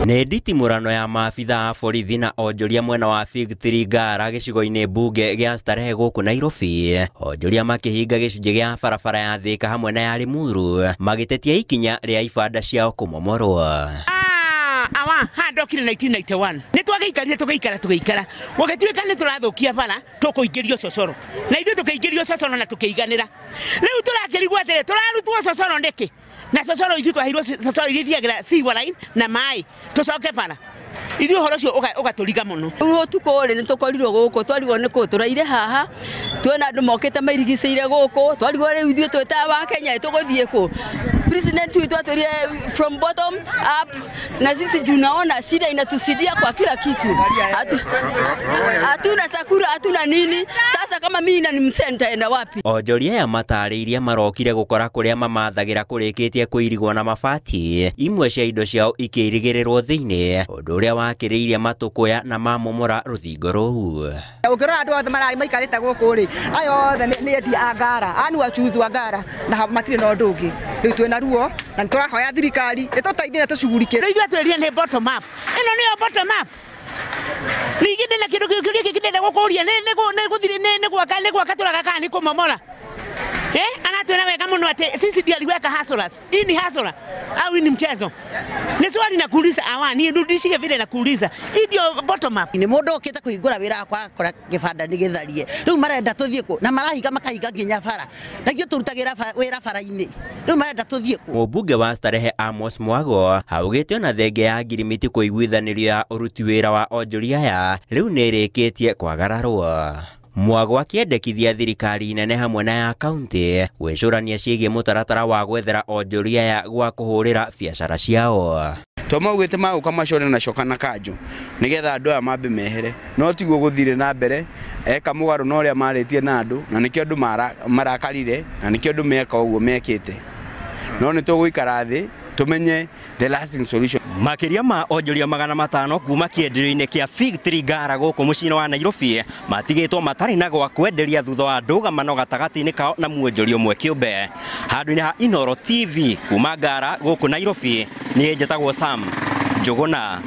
Nĩ nditimũrano ya maabitha a borithi na onjoria mwena wa Fig Tree Ngara gĩcigo-inĩ mbunge gĩa Starehe gũkũ Nairobi. Onjoria makĩhinga gĩcunjĩ gĩa barabara ya Thika hamwe na ya Limuru magĩtetia ikinya rĩa ibanda ciao kũmomorwo. Awa ha ndokire 1991 nĩ twagĩikarire tũgĩikara tũgĩikara gũgĩtuĩka nĩ tũrathũkia bara tũkũingĩrio cocoro na ithuĩ tũkĩingĩrio cocoro na tũkĩiganĩra. Rĩu tũrakĩrigwo atĩrĩ, tũrarutwo cocoro nĩkĩ? Na cocoro ithuĩ twaheirwo cocoro iria ithiagĩra sewer line na maĩ tũcoke bara. Ithuĩ ũhoro ũcio ũgatũriga mũno. Rĩu ũtukũ rĩ nĩ tũkorirwo gũkũ, twarigwo nĩ kũ tũraire haha, tuona andũ mokĩte mairigicĩire gũkũ, twarigwo rĩu ithuĩ twĩ ta wa Kenya tũgũthiĩ kũ? President wetu atwĩrire from bottom up, na sisi tunaona shida inatusidia kwa kila kitu. Hatuna sakura, hatuna nini. Sasa kama mimi na ni msee nitaenda wapi? Onjoria aya matarĩirie marokire gũkora kũrĩa mamathagĩra kũrĩkĩtie kũirigwo na mabati, imwe cia indo ciao ikĩirigĩrĩrwo thĩinĩ, ũndũ ũrĩa wakĩrĩirie matũkũya na mamomora rũthingo rũu. Ũngĩrora andũ othe mararĩ maikarĩte gũkũ rĩ, aya othe nĩ endia a ngara, anu achuzi wa ngara na matirĩ na ũndũ ũngĩ. Rĩu twĩna ruo na nĩ tũrahoya thirikari ĩtũteithie na tũcugurikĩre. Rĩu ithuĩ twĩrire nĩ bottom up, ĩno nĩyo bottom up. Ningĩ ndĩna kĩndũ kĩũria kĩngĩ ndĩrenda gũkũria, nĩ gwaka tũraga kana nĩ kũmomora? Anatwĩra wega mũno atĩ sisi ndio aliweka hustlers. Hii ni hustler au hii ni mchezo? Ni swali nakuuliza awa, nirudishie vile nakuuliza. Hii ndio bottom up. Ni mũndũ ũkĩte kũhingũra wĩra wakwa akora kĩbanda nĩ gĩtharie. Rĩu marenda tũthiĩ kũ? Na marahinga makahinga nginya bara. Na ithuĩ tũrutagĩra wĩra bara-inĩ. Rĩu marenda tũthiĩ kũ? Mũmbunge wa Starehe Amos Mwago augĩte ona thenge ya ngirimiti kũiguithanĩrio ya ũruti wĩra wa onjoria aya rĩu nĩ ĩrĩkĩtie kwagararwo. Mwago akĩendekithia thirikari nene hamwe na ya kaunti gwĩcũrania ciĩgiĩ mũtaratara wa gwethera onjoria aya gwa kũhũrĩra biacara ciao. Twamaugĩte magũka macore na coka na kanjũ nĩgetha andũ aya mambe mehere, no tiguo gũthire na mbere eka mũgarũ na ũrĩa marĩtie na andũ, na nĩkĩo andũ marakarire, na nĩkĩo andũ meka ũguo mekĩte. No nĩ tũgũikara thĩ tumenye the lasting solution. Makĩria ma onjoria 500 kuma kĩenderio-inĩ kĩa Fig Tree Ngara gũkũ mũciĩ-inĩ wa Nairobi matigĩtwo matarĩ na gwa kwenderia thutha wa ndũgamano gatagatĩ-inĩ kao na mwonjoria ũmwe kĩũmbe. Handũ-inĩ ha Inooro TV kuma Ngara gũkũ Nairobi, niĩ njĩtagwo Sam Njũgũna.